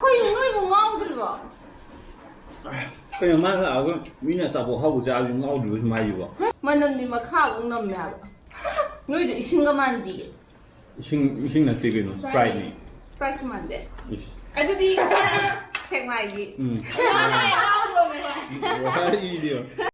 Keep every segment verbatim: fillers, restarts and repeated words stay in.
ꯑꯩꯈꯣꯏ ꯅꯣꯏꯕꯨ ꯉꯥꯎꯗ꯭ꯔꯤꯕꯣ? ꯀꯩꯅꯣ, ꯃꯥ ꯂꯥꯛꯑꯒ ꯃꯤꯅ ꯑꯆꯥꯄꯣꯠ ꯑꯍꯥꯎꯕ ꯆꯥꯕꯁꯨ ꯉꯥꯎꯗ꯭ꯔꯤꯕ ꯁꯨꯝ ꯍꯥꯏꯁꯤꯕꯣ? ꯃꯅꯝꯗꯤ ꯃꯈꯥꯐꯥꯎ ꯅꯝꯃꯦ ꯍꯥꯏꯕ꯫ ꯅꯣꯏꯗꯣ ꯏꯁꯤꯡꯒ ꯃꯥꯟꯗꯤꯌꯦ꯫ ꯏꯁꯤꯡ, ꯏꯁꯤꯡ ꯅꯠꯇꯦ ꯀꯩꯅꯣ, Spriteꯅꯤ꯫ Spriteꯁꯨ ꯃꯥꯟꯗꯦ꯫ ꯏꯁ꯫ ꯑꯗꯨꯗꯤ ꯁꯦꯛꯃꯥꯏꯒꯤ꯫ ꯎꯝ꯫ ꯋꯥꯔꯤꯗꯤ ꯌꯦꯡꯉꯣ꯫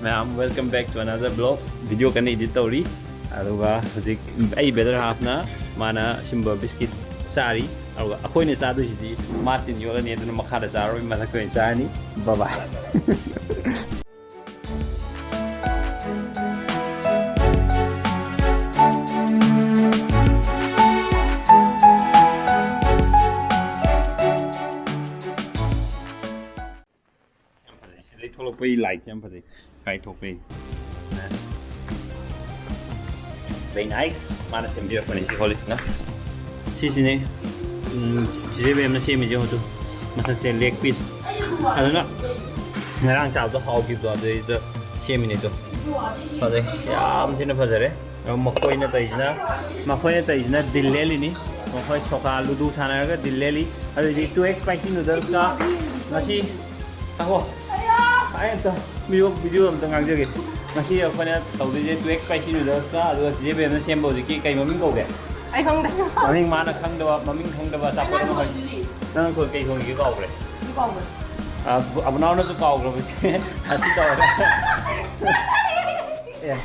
ꯃꯌꯥꯝ, welcome back to another vlog꯫ Video ꯀꯟꯅ edit ꯇꯧꯔꯤ꯫ ꯑꯗꯨꯒ ꯍꯧꯖꯤꯛ ꯑꯩ brother halfꯅ ꯃꯥꯅ ꯁꯤꯝꯕ biscuit ꯆꯥꯔꯤ꯫ ꯑꯗꯨꯒ ꯑꯩꯈꯣꯏꯅ ꯆꯥꯗꯣꯏꯁꯤꯗꯤ ꯃꯥ ꯇꯤꯟ ꯌꯣꯠꯂꯅꯤ, ꯑꯗꯨꯅ ꯃꯈꯥꯗ ꯆꯥꯔꯣꯏ, ꯃꯊꯛꯇ ꯑꯣꯏꯅ ꯆꯥꯔꯅꯤ꯫ Bye bye꯫ ꯌꯥꯝ ꯐꯖꯩ꯫ ꯁꯤꯗꯩ ꯊꯣꯛꯂꯛꯄꯒꯤ lightꯁꯦ ꯌꯥꯝ ꯐꯖꯩ꯫ Sky ꯊꯣꯛꯄꯒꯤ꯫ Very nice꯫ ꯃꯥꯅ ꯁꯦꯝꯕꯤꯔꯛꯄꯅꯤ ꯁꯤ ꯍꯣꯂꯤꯁꯤꯅ꯫ ꯁꯤꯁꯤꯅꯦ, ꯎꯝ, ꯆꯤꯆꯦ ꯕꯦꯝꯅ ꯁꯦꯝꯃꯤꯁꯦ ꯌꯦꯡꯉꯨ ꯇꯨ꯫ ꯃꯁꯛꯁꯦ leg piece꯫ ꯑꯗꯨꯅ ꯉꯔꯥꯡ ꯆꯥꯕꯗꯣ ꯍꯥꯎꯈꯤꯕꯗꯣ ꯑꯗꯨꯗꯩꯗꯨꯗ ꯁꯦꯝꯃꯤꯅꯦ ꯇꯨ꯫ ꯐꯖꯩ꯫ ꯌꯥꯝ ꯊꯤꯅ ꯐꯖꯔꯦ꯫ ꯑꯗꯨꯒ ꯃꯈꯣꯏꯅ ꯇꯧꯔꯤꯁꯤꯅ, ꯃꯈꯣꯏꯅ ꯇꯧꯔꯤꯁꯤꯅ ꯗꯤꯜ ꯂꯦꯜꯂꯤꯅꯤ꯫ ꯃꯈꯣꯏ ꯁꯣꯀꯥ ꯂꯨꯗꯨ ꯁꯥꯟꯅꯔꯒ ꯗꯤꯜ ꯂꯦꯜꯂꯤ꯫ ꯑꯗꯨꯗꯤ two X spicy noodlesꯀ ꯉꯁꯤ, ꯑꯍꯣ, ꯑꯩ ꯑꯝꯇ video, video ꯑꯝꯇ ꯉꯥꯡꯖꯒꯦ꯫ ꯉꯁꯤ ꯑꯩꯈꯣꯏꯅ ꯇꯧꯗꯣꯏꯁꯦ two X spicy noodlesꯀ, ꯑꯗꯨꯒ ꯆꯤꯆꯦ ꯕꯦꯝꯅ ꯁꯦꯝꯕ ꯍꯧꯖꯤꯛꯀꯤ ꯀꯩ ꯃꯃꯤꯡ ꯀꯧꯒꯦ? ꯑꯩ ꯈꯪꯗꯦ꯫ ꯃꯃꯤꯡ ꯃꯥꯅ ꯈꯪꯗꯕ, ꯃꯃꯤꯡ ꯈꯪꯗꯕ ꯑꯆꯥꯄꯣꯠ ꯑꯃ ꯍꯥꯏ-, ꯅꯪ ꯀꯩ ꯊꯣꯡꯒꯦ ꯀꯥꯎꯈ꯭ꯔꯦ? ꯑ, ꯑꯕꯨꯅꯥꯎꯅꯁꯨ ꯀꯥꯎꯈ꯭ꯔꯕꯅꯤ꯫ ꯑꯁꯤ ꯇꯧꯔꯒ꯫ ꯑꯦ꯫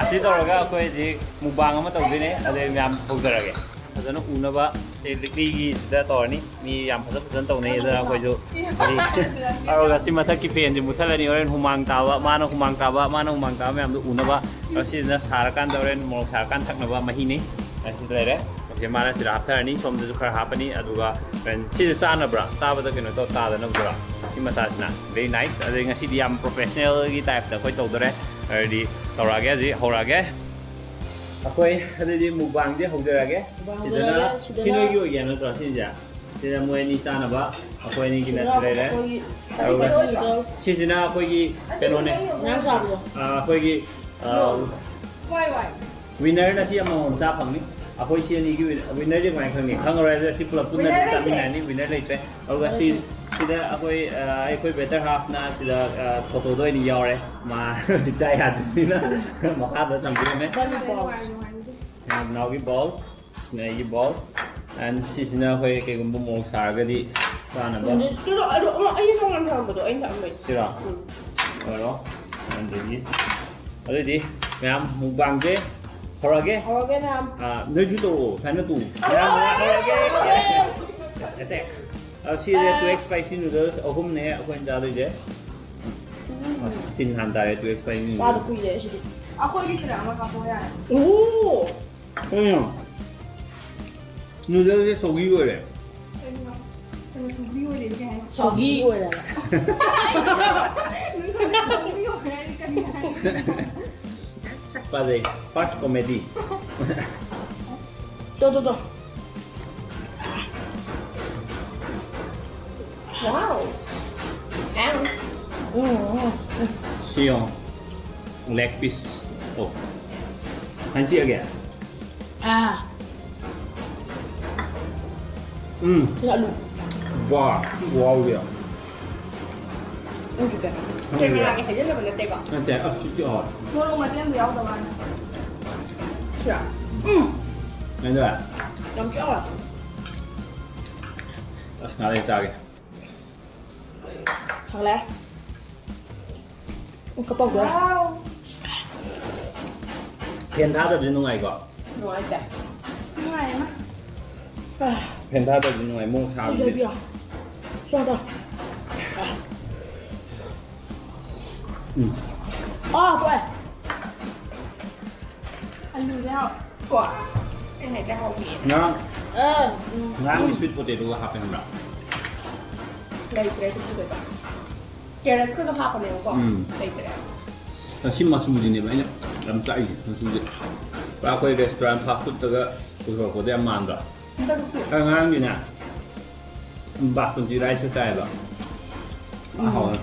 ꯑꯁꯤ ꯇꯧꯔꯒ ꯑꯩꯈꯣꯏ ꯍꯧꯖꯤꯛ mukbang ꯑꯃ ꯇꯧꯗꯣꯏꯅꯦ, ꯑꯗꯩ ꯃꯌꯥꯝ ꯍꯧꯖꯔꯒꯦ꯫ ꯐꯖꯅ ꯎꯅꯕ ꯁꯤ ꯂꯤꯛꯂꯤꯒꯤꯁꯤꯗ ꯇꯧꯔꯅꯤ꯫ ꯃꯤ ꯌꯥꯝ ꯐꯖ ꯐꯖꯅ ꯇꯧꯅꯩ, ꯑꯗꯨꯅ ꯑꯩꯈꯣꯏꯁꯨ ꯍꯥꯏꯗꯤ ꯑꯗꯨꯒ ꯁꯤ ꯃꯊꯛꯀꯤ fanꯁꯦ ꯃꯨꯠꯊꯠꯂꯅꯤ꯫ ꯍꯣꯔꯦꯟ ꯍꯨꯃꯥꯡ ꯇꯥꯕ, ꯃꯥꯅ ꯍꯨꯃꯥꯡ ꯇꯥꯕ, ꯃꯥꯅ ꯍꯨꯃꯥꯡ ꯇꯥꯕ ꯃꯌꯥꯝꯗꯣ ꯎꯅꯕ꯫ ꯑꯗꯣ ꯁꯤꯁꯤꯅ ꯁꯥꯔꯀꯥꯟꯗ ꯍꯣꯔꯦꯟ ꯃꯣꯔꯣꯛ ꯁꯥꯔꯀꯥꯟꯗ ꯊꯛꯅꯕ ꯃꯍꯤꯅꯤ꯫ ꯑꯁꯤꯗ ꯂꯩꯔꯦ꯫ ꯑꯣꯀꯦ, ꯃꯥꯅ ꯁꯤꯗ ꯍꯥꯞꯊꯔꯅꯤ, ꯁꯣꯝꯗꯁꯨ ꯈꯔ ꯍꯥꯞꯄꯅꯤ, ꯑꯗꯨꯒ ꯍꯣꯔꯦꯟ ꯁꯤꯁꯦ ꯆꯥꯅꯕ꯭ꯔꯥ? ꯆꯥꯕꯗ ꯀꯩꯅꯣ ꯇꯧ ꯇꯥꯗꯅꯕꯗꯨꯔꯥ? ꯁꯤ ꯃꯆꯥꯁꯤꯅ꯫ Very nice꯫ ꯑꯗꯩ ꯉꯁꯤꯗꯤ ꯌꯥꯝ professionalꯒꯤ typeꯇ ꯑꯩꯈꯣꯏ ꯇꯧꯗꯣꯔꯦ꯫ ꯍꯥꯏꯗꯤ ꯇꯧꯔꯛꯑꯒꯦ, ꯍꯧꯖꯤꯛ ꯍꯧꯔꯛꯑꯒꯦ꯫ ꯑꯩꯈꯣꯏ ꯑꯗꯨꯗꯤ ꯃꯨꯛꯕꯥꯡꯁꯦ ꯍꯧꯖꯔꯒꯦ꯫ ꯃꯨꯛꯕꯥꯡ ꯁꯤꯗꯅ ꯍꯧꯖꯔꯒꯦ, ꯁꯤꯗꯅ ꯁꯤ ꯅꯣꯏꯒꯤ ꯑꯣꯏꯒꯦ ꯅꯠꯇ꯭ꯔꯣ ꯁꯤꯁꯦ? ꯁꯤꯗ ꯃꯣꯏ ꯑꯅꯤ ꯆꯥꯅꯕ ꯑꯩꯈꯣꯏ ꯑꯅꯤꯒꯤ ꯁꯤꯗꯅ ꯂꯩꯔꯦ꯫ ꯑꯩꯈꯣꯏꯒꯤ ꯑꯗꯨꯒ ꯅꯨꯗꯜ꯫ ꯁꯤꯁꯤꯅ ꯑꯩꯈꯣꯏꯒꯤ ꯀꯩꯅꯣꯅꯦ꯫ ꯉꯔꯥꯡ ꯆꯥꯕꯗꯣ꯫ ꯑꯥ, ꯑꯩꯈꯣꯏꯒꯤ, ꯑꯥ, ꯋꯥꯏ ꯋꯥꯏ꯫ ꯋꯤꯟꯅꯔꯅ ꯁꯤ ꯑꯃꯃꯝ ꯆꯥ ꯐꯪꯅꯤ꯫ ꯑꯩꯈꯣꯏ ꯁꯤ ꯑꯅꯤꯒꯤ ꯋꯤꯟ-, ꯋꯤꯟꯅꯔꯁꯦ ꯀꯃꯥꯏꯅ ꯈꯪꯅꯤ? ꯈꯪꯉꯔꯣꯏ꯫ ꯑꯗꯨꯅ ꯁꯤ ꯄꯨꯂꯞ ꯄꯨꯟꯅ ꯋꯤꯟꯅꯔ ꯑꯗꯨꯝ ꯂꯩꯇꯦ꯫ ꯆꯥꯃꯤꯟꯅꯔꯅꯤ꯫ ꯋꯤꯟꯅꯔ ꯂꯩꯇ꯭ꯔꯦ꯫ ꯑꯗꯨꯒ ꯁꯤ, ꯁꯤꯗ ꯑꯩꯈꯣꯏ, ꯑ, ꯑꯩꯈꯣꯏ ꯕꯦꯇꯔ ꯍꯥꯐꯅ ꯁꯤꯗ, ꯑ, ꯐꯣꯇꯣꯗ ꯑꯣꯏꯅ ꯌꯥꯎꯔꯦ꯫ ꯃꯥ ꯍꯧꯖꯤꯛ ꯆꯥ ꯌꯥꯗꯕꯅꯤꯅ ꯃꯈꯥꯗ ꯊꯝꯕꯤꯔꯝꯃꯦ꯫ ꯅꯅꯥꯎꯒꯤ ꯕꯣꯜ, ꯁꯤꯅ ꯑꯩꯒꯤ ꯕꯣꯜ꯫ And ꯁꯤꯁꯤꯅ ꯑꯩꯈꯣꯏ ꯀꯩꯒꯨꯝꯕ ꯃꯣꯔꯣꯛ ꯁꯥꯔꯒꯗꯤ ꯆꯥꯅꯕ꯫ ꯎꯝ, ꯑꯗꯨ, ꯑꯗꯨ, ꯑꯃ ꯑꯩꯅ ꯇꯣꯉꯥꯟ ꯊꯝꯕꯗꯣ ꯑꯩꯅ ꯊꯝꯕꯩ꯫ ꯁꯤꯔꯣ? ꯎꯝ꯫ ꯑꯣꯏꯔꯣ꯫ ꯑꯗꯒꯤ, ꯑꯗꯨꯗꯤ ꯃꯌꯥꯝ ꯃꯨꯛꯕꯥꯡꯁꯦ ꯍꯧꯔꯒꯦ꯫ ꯍꯧꯔꯒꯦ ꯃꯌꯥꯝ꯫ ꯑꯥ, ꯅꯣꯏꯁꯨ ꯇꯧꯔꯛꯑꯣ, ꯁꯨꯃꯥꯏꯅ ꯇꯧ꯫ ꯃꯌꯥꯝ ꯃꯨꯛꯕꯥꯡ ꯍꯧꯔꯒꯦ꯫ ꯑꯇꯩ꯫ ꯑꯥ, ꯁꯤꯁꯦ ꯑꯥ꯫ Two X spicy noodles ꯑꯍꯨꯝꯅꯦ ꯑꯩꯈꯣꯏꯅ ꯆꯥꯗꯣꯏꯁꯦ꯫ ꯎꯝ꯫ ꯑꯁ, ꯇꯤꯟ ꯍꯥꯟ ꯇꯥꯔꯦ two X spicy noodles꯫ ꯆꯥꯗ ꯀꯨꯏꯔꯦ ꯁꯤꯗꯤ꯫ ꯑꯩꯈꯣꯏꯒꯤ ꯁꯤꯗ ꯑꯃ ꯀꯥꯞꯄꯣ ꯌꯥꯔꯦ꯫ ꯑꯣ! ꯀꯩꯅꯣ? ꯅꯨꯗꯜꯁꯦ ꯁꯧꯒꯤ ꯑꯣꯏꯔꯦ꯫ ꯀꯩꯅꯣ? ꯀꯩꯅꯣ ꯁꯧꯒꯤ ꯑꯣꯏꯔꯦ ꯀꯩ ꯍꯥꯏꯅꯣ? ꯁꯧꯒꯤ ꯑꯣꯏꯔꯦ꯫ ꯅꯨꯗꯜ ꯁꯧꯒꯤ ꯑꯣꯏꯔꯦ ꯍꯥꯏꯗꯤ ꯀꯔꯤ ꯍꯥꯏꯅꯣ? ꯐꯖꯩ꯫ First comedy꯫ ꯇꯣ, ꯇꯣ, ꯇꯣ꯫ Wow. ꯎꯝ, ꯎꯝ, ꯎꯝ꯫ ꯁꯤ ꯌꯦꯡꯉꯣ꯫ Leg piece꯫ ꯑꯣ꯫ ꯍꯥꯏꯅ ꯆꯤꯛꯑꯒꯦ? ꯑꯥ꯫ ꯎꯝ꯫ ꯁꯤ ꯑꯂꯨ꯫ ꯋꯥ, ꯋꯥꯎ ꯌꯥ꯫ ꯎꯝ, ꯆꯤꯛꯑꯦ꯫ ꯎꯝ, ꯀꯦꯃꯦꯔꯥꯒꯤ ꯍꯥꯏꯖꯤꯟꯅꯕ ꯅꯠꯇꯦꯀꯣ? ꯅꯠꯇꯦ, ꯑꯁ, ꯆꯤꯛꯑꯦ ꯍꯥꯎꯋꯦ꯫ ꯃꯣꯔꯣꯛ ꯃꯆꯦꯠ ꯑꯃ ꯌꯥꯎꯗꯕ ꯋꯥꯅꯤ꯫ ꯁꯤꯔꯥ? ꯎꯝ꯫ ꯀꯩꯅꯣ ꯇꯧꯋꯦ? ꯌꯥꯝ ꯆꯤꯛꯑꯦ ꯍꯥꯎꯋꯦ꯫ ꯑꯁ, ꯉꯥꯏꯍꯥꯛ ꯂꯩꯔ ꯆꯥꯒꯦ꯫ ꯁꯥꯒꯠꯂꯛꯑꯦ꯫ ꯎꯝ, ꯀꯞꯄꯧꯗꯣꯔꯦ꯫ Wow. ꯐꯦꯟ ꯊꯥꯗꯕꯁꯦ ꯅꯨꯡꯉꯥꯏꯀꯣ? ꯅꯨꯡꯉꯥꯏꯇꯦ꯫ ꯅꯨꯡꯉꯥꯏꯌꯦ꯫ ꯐꯦꯟ ꯊꯥꯗꯕꯁꯦ ꯅꯨꯡꯉꯥꯏ, ꯃꯣꯔꯣꯛ ꯁꯥꯕꯁꯦ꯫ ꯁꯤꯗ ꯄꯤꯌꯣ꯫ ꯁꯤꯗ꯫ ꯎꯝ꯫ ꯑꯥ, ꯇꯣꯛꯑꯦ꯫ ꯑꯂꯨꯗ ꯀꯣ꯫ ꯑꯩꯅ ꯍꯦꯛꯇ ꯍꯥꯎꯕꯤ꯫ ꯉꯔꯥꯡ, ꯑꯥ, ꯎꯝ꯫ ꯉꯔꯥꯡꯒꯤ ꯎꯝ꯫ Sweet potato ꯒ ꯍꯥꯞꯄꯦ ꯈꯪꯕ꯭ꯔꯥ? ꯂꯩꯇ꯭ꯔꯦ sweet potato꯫ Carrots ꯀꯗꯣ ꯍꯥꯞꯄꯅꯦꯕꯀꯣ꯫ ꯎꯝ꯫ ꯂꯩꯇ꯭ꯔꯦ꯫ ꯉꯁꯤ ꯃꯆꯨꯁꯤꯅꯦꯕ ꯑꯩꯅ ꯌꯥꯝ ꯆꯥꯛꯏꯁꯦ, ꯃꯆꯨꯁꯦ꯫ ꯄꯨꯔꯥ ꯑꯩꯈꯣꯏ restaurant fast foodꯇꯒ ꯄꯨꯊꯣꯔꯛꯄꯗ ꯌꯥꯝ ꯃꯥꯟꯗ꯭ꯔꯣ? ꯍꯟꯗꯛꯇꯤ꯫ ꯑꯉꯥꯡꯒꯤꯅꯦ, ꯕꯥꯁꯃꯇꯤ rice ꯆꯥꯏꯕ꯫ ꯎꯝ꯫ ꯍꯥꯎꯋꯦ꯫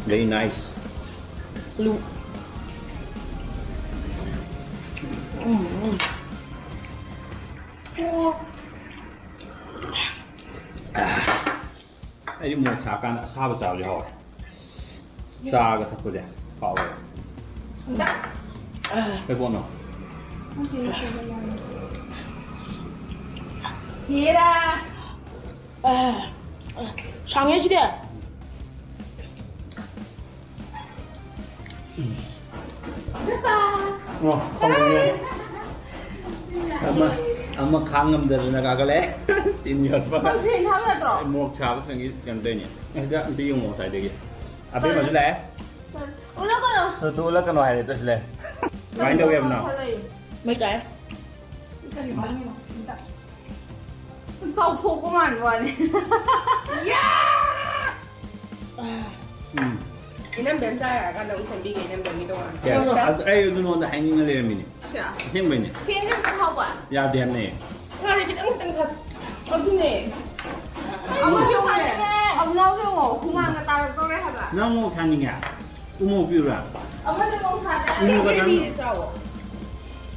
Very nice꯫ ꯂꯨ-, ꯎꯝ, ꯎꯝ꯫ ꯑꯩꯗꯤ ꯃꯣꯔꯣꯛ ꯁꯥꯀꯥꯟꯗ ꯑꯁꯥꯕ ꯆꯥꯕꯁꯦ ꯍꯥꯎꯋꯦ꯫ ꯆꯥꯒ ꯊꯛꯄꯁꯦ ꯍꯥꯎꯋꯦ꯫ ꯀꯩ ꯄꯣꯠꯅꯣ? ꯍꯦꯔꯥ꯫ ꯑ, ꯑ, ꯁꯥꯡꯉꯦ ꯁꯤꯗꯤ꯫ ꯑꯣ, ꯈꯪꯉꯦ꯫ ꯑꯃ, ꯑꯃ ꯈꯥꯡ ꯉꯝꯗꯗꯅ ꯀꯥꯈꯠꯂꯦ꯫ ꯇꯤꯟ ꯌꯣꯠꯄ꯫ ꯍꯣꯏ, ꯐꯦꯟ ꯊꯥꯕ ꯅꯠꯇ꯭ꯔꯣ? ꯃꯣꯔꯣꯛ ꯁꯥꯕ ꯆꯪꯉꯤ ꯀꯩꯅꯣ ꯇꯧꯔꯤꯅꯦ꯫ ꯑꯁꯤꯗ ꯑꯝꯇ ꯌꯦꯡꯉꯣ ꯉꯁꯥꯏꯗꯒꯤ꯫ ꯑꯕꯦꯝꯃꯁꯨ ꯂꯥꯛꯑꯦ꯫ ꯎꯠꯂꯛꯀꯅꯣ꯫ ꯇꯨ, ꯇꯨ ꯎꯠꯂꯛꯀꯅꯣ ꯍꯥꯏꯔꯦ ꯇꯨ ꯁꯤ ꯂꯩ꯫ ꯀꯃꯥꯏꯅ ꯇꯧꯒꯦ ꯍꯥꯏꯕꯅꯣ? ꯃꯩ ꯇꯥꯏ꯫ ꯀꯔꯤ ꯃꯃꯤꯡꯅꯣ? ꯑꯝꯇ꯫ ꯆꯥꯎꯊꯣꯛꯄ ꯃꯥꯟꯕ ꯋꯥꯅꯤ꯫ ꯎꯝ꯫ ꯏꯅꯝꯕꯦꯝ ꯆꯥ ꯌꯥꯔꯀꯥꯟꯗ ꯑꯃꯨꯛ ꯁꯦꯝꯕꯤꯒꯦ, ꯏꯅꯝꯕꯦꯝꯒꯤ ꯇꯣꯉꯥꯟꯅ꯫ ꯌꯥꯏ꯫ ꯑꯗꯨ ꯑꯩ ꯑꯗꯨ ꯅꯉꯣꯟꯗ ꯍꯥꯏꯅꯤꯡꯉ ꯂꯩꯔꯝꯃꯤꯅꯦ꯫ ꯁꯤꯔꯥ? ꯑꯁꯦꯡꯕꯩꯅꯦ꯫ ꯐꯦꯟꯁꯦ ꯑꯝꯇ ꯊꯥꯎꯕ? ꯌꯥꯗꯦ ꯍꯥꯏꯕꯅꯦ꯫ ꯉꯥꯁꯦ ꯈꯤꯇꯪ ꯈꯤꯇꯪ ꯊꯥ-, ꯑꯗꯨꯅꯦ꯫ ꯑꯃꯨꯛ ꯌꯦꯡꯉꯣ꯫ ꯑꯃꯨꯛ ꯌꯦꯡꯉꯣ꯫ ꯍꯨꯃꯥꯡꯒ ꯇꯥꯔꯛꯇꯧꯔꯦ ꯍꯥꯏꯕ꯫ ꯅꯪ ꯃꯣꯔꯣꯛ ꯊꯥꯅꯤꯡꯉꯦ? ꯎ ꯃꯣꯔꯣꯛ ꯄꯤꯌꯨꯔꯥ? ꯑꯃꯁꯦ ꯃꯣꯔꯣꯛ ꯁꯥꯗꯦ꯫ ꯎ ꯃꯣꯔꯣꯛꯀ ꯆꯥꯃꯤꯟꯅꯧ꯫ ꯆꯥꯎꯋꯣ꯫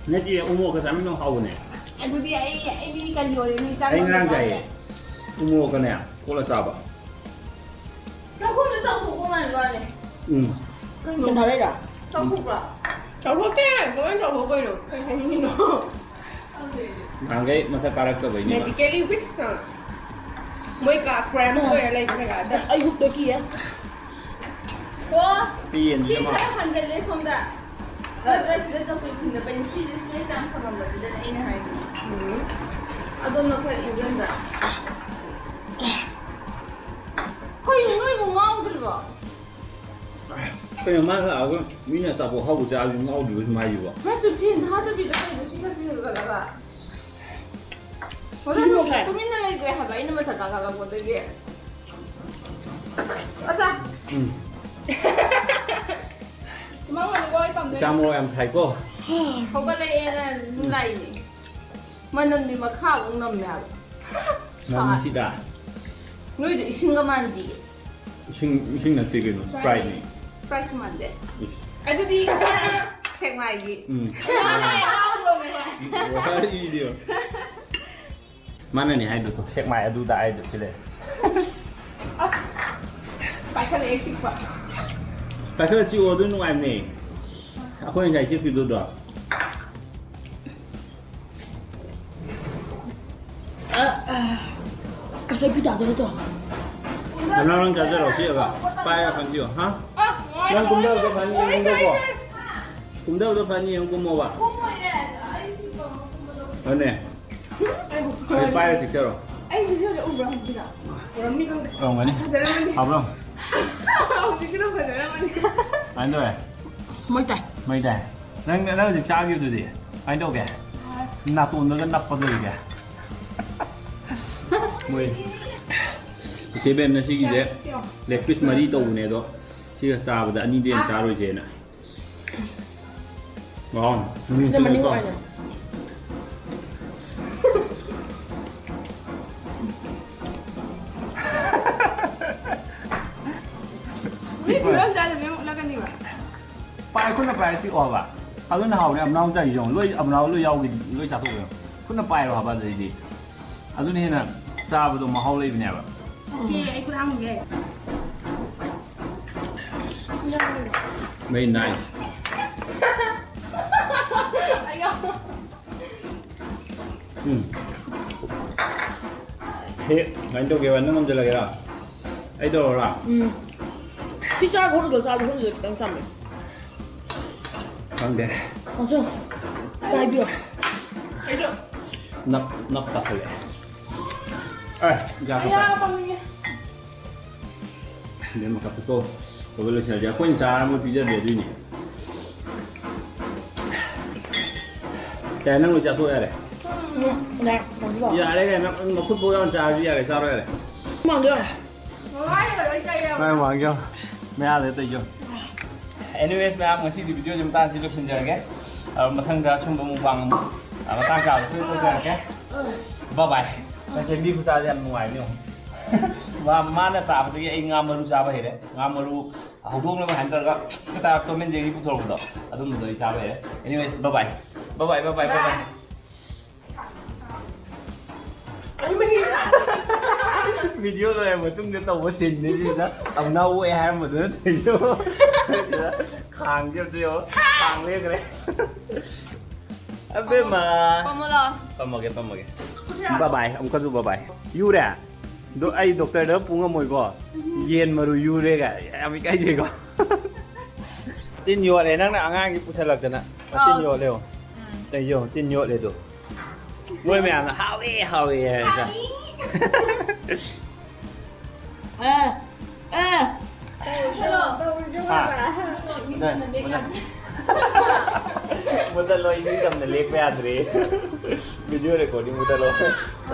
ꯅꯠꯇꯦ, ꯎ ꯃꯣꯔꯣꯛꯀ ꯆꯥꯃꯤꯟꯅꯧ ꯍꯥꯎꯕꯅꯦ꯫ ꯑꯗꯨꯗꯤ ꯑꯩ, ꯑꯩꯗꯤ ꯀꯔꯤ ꯑꯣꯏꯔꯦ? ꯃꯤ ꯆꯥꯛ ꯑꯩ ꯉꯔꯥꯡ ꯆꯥꯗꯦ꯫ ꯆꯥꯏꯌꯦ꯫ ꯎ ꯃꯣꯔꯣꯛꯀꯅꯦ ꯀꯣꯠꯂ ꯆꯥꯕ꯫ ꯆꯥꯛꯈꯨꯝꯗ ꯆꯥꯎꯊꯣꯛꯄ ꯃꯥꯟꯕ ꯋꯥꯅꯦ꯫ ꯎꯝ꯫ ꯀꯩꯅꯣ? ꯀꯩꯅꯣ ꯊꯥꯗꯩꯔꯣ? ꯆꯥꯎꯊꯣꯛꯄ꯭ꯔꯥ? ꯆꯥꯎꯊꯣꯛꯇꯦ! ꯀꯃꯥꯏꯅ ꯆꯥꯎꯊꯣꯛꯇꯣꯏꯅꯣ? ꯀꯩ ꯍꯥꯏꯅꯤꯡꯉꯤꯅꯣ? ꯈꯪꯗꯦ ꯑꯩꯁꯨ꯫ ꯅꯍꯥꯟꯈꯩ ꯃꯊꯛ ꯀꯥꯔꯛꯇꯕꯩꯅꯦꯕ꯫ Magically wish ꯁꯥꯡ꯫ ꯃꯣꯏ ꯀꯥ cramp ꯑꯣꯏꯔ ꯂꯩꯕ ꯖꯒꯥꯗ꯫ ꯑꯁ, ꯑꯩ ꯍꯨꯛꯇ ꯀꯤꯌꯦ꯫ ꯑꯣ! ꯄꯤ ꯌꯦꯟꯁꯤꯗ ꯁꯤ ꯃꯥ- ꯈꯔ ꯍꯟꯖꯜꯂꯦ ꯁꯣꯝꯗ꯫ ꯅꯠꯇ꯭ꯔ ꯁꯤꯗ ꯆꯧꯀ꯭ꯔꯤ ꯈꯤꯟꯗꯕꯩꯅꯦ꯫ ꯁꯤꯁꯦ space ꯌꯥꯝ ꯐꯪꯉꯝꯕꯗꯨꯗꯅꯦ ꯑꯩꯅ ꯍꯥꯏꯗꯣ꯫ ꯎꯝ꯫ ꯑꯗꯣꯝꯅ ꯈꯔ ꯏꯪꯖꯟꯕ꯭ꯔꯥ? ꯀꯩꯅꯣ ꯅꯣꯏꯕꯨ ꯉꯥꯎꯗ꯭ꯔꯤꯕꯣ? ꯀꯩꯅꯣ ꯃꯥ ꯂꯥꯛꯑꯒ ꯃꯤꯅ ꯑꯆꯥꯄꯣꯠ ꯑꯍꯥꯎꯕ ꯆꯥꯕꯁꯨ ꯉꯥꯎꯗ꯭ꯔꯤꯕ ꯁꯨꯝ ꯍꯥꯏꯁꯤꯕꯣ? ꯅꯠꯇꯦ, ꯐꯦꯟ ꯊꯥꯗꯕꯤꯗ ꯀꯩꯅꯣ ꯁꯤ ꯈꯔ ꯆꯤꯡꯈꯠꯂꯒ? ꯇꯨꯃꯤꯟꯅ ꯂꯩꯈ꯭ꯔꯦ ꯍꯥꯏꯕ ꯑꯩꯅ ꯃꯊꯛ ꯀꯥꯈꯠꯂꯛꯄꯗꯒꯤ꯫ ꯑꯆꯥ꯫ ꯎꯝ꯫ ꯃꯉꯣꯟꯗ ꯂꯣꯏ ꯄꯥꯝꯗꯣꯏꯅꯦ꯫ ꯏꯆꯥ ꯃꯣꯔꯣꯛ ꯌꯥꯝ ꯁꯥꯏꯀꯣ꯫ ꯍꯧꯒꯠꯂꯛꯑꯦꯅ ꯂꯥꯛꯏꯅꯦ꯫ ꯃꯅꯝꯗꯤ ꯃꯈꯥ ꯑꯃꯨꯛ ꯅꯝꯃꯦ ꯍꯥꯏꯕ꯫ ꯅꯝꯃꯤ ꯁꯤꯗ꯫ ꯅꯣꯏꯗꯣ ꯏꯁꯤꯡꯒ ꯃꯥꯟꯗꯤꯌꯦ꯫ ꯏꯁꯤꯡ, ꯏꯁꯤꯡ ꯅꯠꯇꯦ ꯀꯩꯅꯣ, Sprite ꯅꯤ꯫ Sprite ꯁꯨ ꯃꯥꯟꯗꯦ꯫ ꯏꯁ꯫ ꯑꯗꯨꯗꯤ ꯁꯦꯛꯃꯥꯏꯒꯤ꯫ ꯎꯝ꯫ ꯋꯥꯔꯤꯗꯤ꯫ ꯃꯥꯅꯅꯦ ꯍꯥꯏꯗꯣ ꯇꯨ, ꯁꯦꯛꯃꯥꯏ ꯑꯗꯨꯗ ꯍꯥꯏꯗꯣ ꯁꯤ ꯂꯩ꯫ ꯑꯁ! ꯄꯥꯏꯈꯠꯂꯛꯑꯦ ꯆꯤꯛꯄ꯫ ꯄꯥꯏꯈꯠꯂ ꯆꯤꯛꯑꯣ, ꯑꯗꯨ ꯅꯨꯡꯉꯥꯏꯕꯅꯦ꯫ ꯑꯩꯈꯣꯏ ꯉꯁꯥꯏ ꯆꯤꯛꯈꯤꯕꯗꯣ꯫ ꯑ, ꯑ, ꯑꯩꯈꯣꯏ ꯄꯤ ꯇꯥꯗꯣꯏ ꯅꯠꯇ꯭ꯔꯣ? ꯅꯪ, ꯅꯪ ꯆꯥꯖꯔꯣ, ꯁꯤꯑꯒ ꯄꯥꯏꯔꯒ ꯈꯟꯕꯤꯌꯣ, ꯍꯥ? ꯑ, ꯅꯪ ꯀꯨꯝꯊꯕꯗꯣ ꯐꯅꯤ, ꯌꯦꯡꯉꯨꯀꯣ꯫ ꯀꯨꯝꯊꯕꯗꯣ ꯐꯅꯤ, ꯌꯦꯡꯉꯨ, ꯀꯨꯝꯃꯣꯕ꯫ ꯀꯨꯝꯃꯣꯏꯌꯦ, ꯑꯩ ꯁꯤ ꯄꯥꯝꯃꯣ, ꯀꯨꯝꯕꯗꯣ꯫ ꯑꯗꯨꯅꯦ꯫ ꯑꯩ ꯍꯣꯏ, ꯄꯥꯏꯔ ꯆꯤꯛꯆꯔꯣ꯫ ꯑꯩ ꯚꯤꯗꯤꯑꯣꯗ ꯎꯕ꯭ꯔꯥ ꯍꯪꯕꯤꯔ? ꯎꯔꯝꯅꯤ ꯈꯪꯗꯦ꯫ ꯎꯔꯝꯒꯅꯤ꯫ ꯐꯖꯔꯝꯃꯅꯤ꯫ ꯍꯥꯎꯕ꯭ꯔꯣ? ꯍꯧꯖꯤꯛꯀꯤꯗꯣ ꯐꯖꯔꯝꯃꯅꯤ꯫ ꯀꯃꯥꯏꯅ ꯇꯧꯋꯦ? ꯃꯩ ꯇꯥꯏ꯫ ꯃꯩ ꯇꯥꯏ꯫ ꯅꯪ, ꯅꯪ ꯍꯧꯖꯤꯛ ꯆꯥꯈꯤꯕꯗꯨꯗꯤ ꯀꯃꯥꯏꯅ ꯇꯧꯒꯦ? ꯍꯥꯎꯋꯦ꯫ ꯅꯥꯇꯣꯟꯗꯒ ꯅꯞꯄꯗꯣ ꯍꯧꯖꯤꯛ꯫ ꯃꯣꯏ ꯏꯆꯦ ꯕꯦꯝꯅ ꯁꯤꯒꯤꯁꯦ ꯁꯤꯌꯣ꯫ Leg piece ꯃꯔꯤ ꯇꯧꯕꯅꯦ ꯑꯗꯣ, ꯁꯤꯒ ꯆꯥꯕꯗ ꯑꯅꯤꯗꯩ ꯍꯦꯟꯅ ꯑꯥ꯫ ꯆꯥꯔꯣꯏꯁꯦꯅ꯫ ꯋꯥꯎ, ꯁꯤꯗ ꯃꯅꯤꯡ ꯅꯨꯡꯁꯤꯠꯂꯦꯀꯣ꯫ ꯑꯣꯏꯅ꯫ ꯃꯤ ꯐꯤꯕꯝ ꯆꯥꯗꯕꯤ ꯑꯃꯨꯛ ꯎꯠꯂꯛꯀꯅꯤꯕ꯫ ꯄꯥꯏ, ꯈꯨꯠꯅ ꯄꯥꯏꯔ ꯆꯤꯛꯑꯣ ꯍꯥꯏꯕ꯫ ꯑꯗꯨꯅ ꯍꯥꯎꯕꯅꯦ, ꯑꯝꯅꯥꯎ ꯆꯥꯏꯁꯦ ꯌꯦꯡꯉꯣ꯫ ꯂꯣꯏ, ꯑꯝꯅꯥꯎ ꯂꯣꯏ ꯌꯥꯎꯈꯤ, ꯂꯣꯏ ꯆꯥꯊꯣꯛꯈ꯭ꯔꯦ꯫ ꯈꯨꯠꯅ ꯄꯥꯏꯔꯣ ꯍꯥꯏꯕ ꯑꯗꯨꯗꯩꯗꯤ꯫ ꯑꯗꯨꯅ ꯍꯦꯟꯅ ꯆꯥꯕꯗꯣ ꯃꯍꯥꯎ ꯂꯩꯕꯅꯦꯕ꯫ ꯏꯆꯦ, ꯑꯩ ꯈꯨꯠ ꯍꯥꯝꯒꯦ꯫ Very nice. ꯑꯌꯥ꯫ ꯎꯝ꯫ ꯍꯦ, ꯀꯃꯥꯏꯅ ꯇꯧꯒꯦꯕ? ꯅꯪ ꯉꯝꯖꯜꯂꯒꯦꯔꯥ? ꯑꯩ ꯇꯧꯔꯣꯔꯥ? ꯎꯝ꯫ ꯁꯤ ꯆꯥꯔꯒ ꯍꯨꯟꯗꯣ, ꯆꯥꯔꯒ ꯍꯨꯟꯗꯣ ꯈꯤꯇꯪ ꯊꯝꯃꯦ꯫ ꯈꯪꯗꯦ꯫ ꯑꯗꯨ ꯆꯥꯏꯕꯤꯌꯣ꯫ ꯅꯞ, ꯅꯞ ꯇꯥꯁꯜꯂꯛꯑꯦ꯫ ꯑꯦ, ꯌꯥ ꯑꯌꯥ, ꯀꯛꯄ꯫ ꯄꯥꯝꯃꯤꯌꯦ꯫ ꯏꯕꯦꯝꯃ, ꯀꯛꯄꯀꯣ꯫ ꯀꯣꯏꯕ ꯂꯣꯏꯁꯤꯜꯂꯁꯦ꯫ ꯑꯩꯈꯣꯏꯅ ꯆꯥꯔ ꯃꯣꯏ ꯄꯤꯖꯗꯦ ꯑꯗꯨꯏꯅꯦ꯫ ꯌꯥꯔꯦ, ꯅꯪ ꯂꯣꯏ ꯆꯥꯊꯣꯛ ꯌꯥꯔꯦ꯫ ꯎꯝ, ꯌꯥꯔꯦ, ꯌꯥꯔꯦ, ꯀꯩꯅꯣ, ꯃꯈꯨꯠ ꯐꯥꯎ ꯌꯥꯎꯅ ꯆꯥꯔꯁꯨ ꯌꯥꯔꯦ, ꯆꯥꯔꯣ ꯌꯥꯔꯦ꯫ ꯃꯥꯡꯗ ꯌꯥꯔꯦ꯫ ꯃꯥꯏ ꯋꯥꯡꯒꯦ ꯌꯦꯡꯉꯣ꯫ ꯃꯌꯥꯗ ꯇꯩꯖꯣ꯫ Anyways, ꯃꯌꯥꯝ, ꯉꯁꯤꯗꯤ video ꯁꯤ ꯃꯇꯥꯡꯁꯤ ꯂꯣꯏꯁꯤꯟꯖꯔꯒꯦ꯫ ꯑ, ꯃꯊꯪꯗ ꯁꯨꯝꯕ mukbang ꯑꯃꯨꯛ, ꯑ, ꯃꯇꯥꯡ ꯆꯥꯕꯗ ꯁꯣꯏꯗꯅ ꯇꯧꯖꯔꯛꯀꯦ꯫ Bye bye꯫ ꯉꯁꯤ ꯃꯤ ꯈꯨꯆꯥꯁꯦ ꯌꯥꯝ ꯅꯨꯡꯉꯥꯏꯕꯅꯤ ꯌꯦꯡꯉꯣ꯫ ꯃꯥ-, ꯃꯥꯅ ꯆꯥꯕꯗꯒꯤ ꯑꯩ ꯉꯥ ꯃꯔꯨ ꯆꯥꯕ ꯍꯩꯔꯦ꯫ ꯉꯥ ꯃꯔꯨ ꯍꯧꯗꯣꯡꯅꯒ ꯍꯥꯏꯅ ꯇꯧꯔꯒ ꯍꯦꯛꯇ Tom and Jerry ꯄꯨꯊꯣꯔꯛꯄꯗꯣ, ꯑꯗꯨꯝꯕꯗꯣ ꯑꯩ ꯆꯥꯕ ꯍꯩꯔꯦ꯫ Anyways, bye bye꯫ Bye bye, bye bye, bye bye꯫ Video ꯂꯣꯏꯔ ꯃꯇꯨꯡꯗ ꯇꯧꯕ scene ꯅꯤ ꯁꯤꯗ꯫ ꯑꯃꯨꯛ ꯅꯧꯋꯦ ꯍꯥꯏꯔꯝꯕꯗꯨꯅ ꯇꯧꯔꯤꯗꯣ꯫ ꯈꯥꯡꯁꯦ ꯑꯝꯇ ꯌꯦꯡꯉꯣ꯫ ꯈꯥꯡ ꯂꯦꯡꯈ꯭ꯔꯦ꯫ ꯑꯕꯦꯝꯃ꯫ ꯄꯝꯃꯣ ꯂꯥꯎ꯫ ꯄꯝꯃꯒꯦ, ꯄꯝꯃꯒꯦ꯫ Bye bye꯫ ꯑꯃꯨꯛꯀꯁꯨ bye bye꯫ ꯌꯨꯔꯦ? ꯗꯣ-, ꯑꯩ doctor ꯗ ꯄꯨ ꯉꯝꯃꯣꯏꯀꯣ꯫ ꯌꯦꯟ ꯃꯔꯨ ꯌꯨꯔꯦꯒ ꯌꯥꯝ ꯏꯀꯥꯏꯖꯩꯀꯣ꯫ ꯇꯤꯟ ꯌꯣꯠꯂꯦ, ꯅꯪꯅ ꯑꯉꯥꯡꯒꯤ ꯄꯨꯁꯜꯂꯛꯇꯅ꯫ ꯇꯤꯟ ꯑꯥꯎ꯫ ꯌꯣꯠꯂꯦ ꯌꯦꯡꯉꯣ꯫ ꯎꯝ꯫ ꯇꯤꯟ ꯌꯣ-, ꯇꯤꯟ ꯌꯣꯠꯂꯦ ꯑꯗꯣ꯫ ꯃꯣꯏ ꯃꯌꯥꯝꯅ "ꯍꯥꯎꯋꯦ, ꯍꯥꯎꯋꯦ" ꯍꯥꯏꯔꯒ꯫ ꯑꯦ, ꯑꯦ꯫ ꯍꯥ? ꯃꯨꯊꯠꯂꯣ, ꯏꯅꯤꯡꯇꯝꯅ ꯂꯦꯛꯄ ꯌꯥꯗ꯭ꯔꯦ꯫ Video recording ꯃꯨꯊꯠꯂꯣ꯫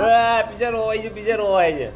ꯑꯦ, ꯄꯤꯖꯔꯣ, ꯑꯩꯁꯨ ꯄꯤꯖꯔꯣ ꯍꯥꯏꯁꯦ꯫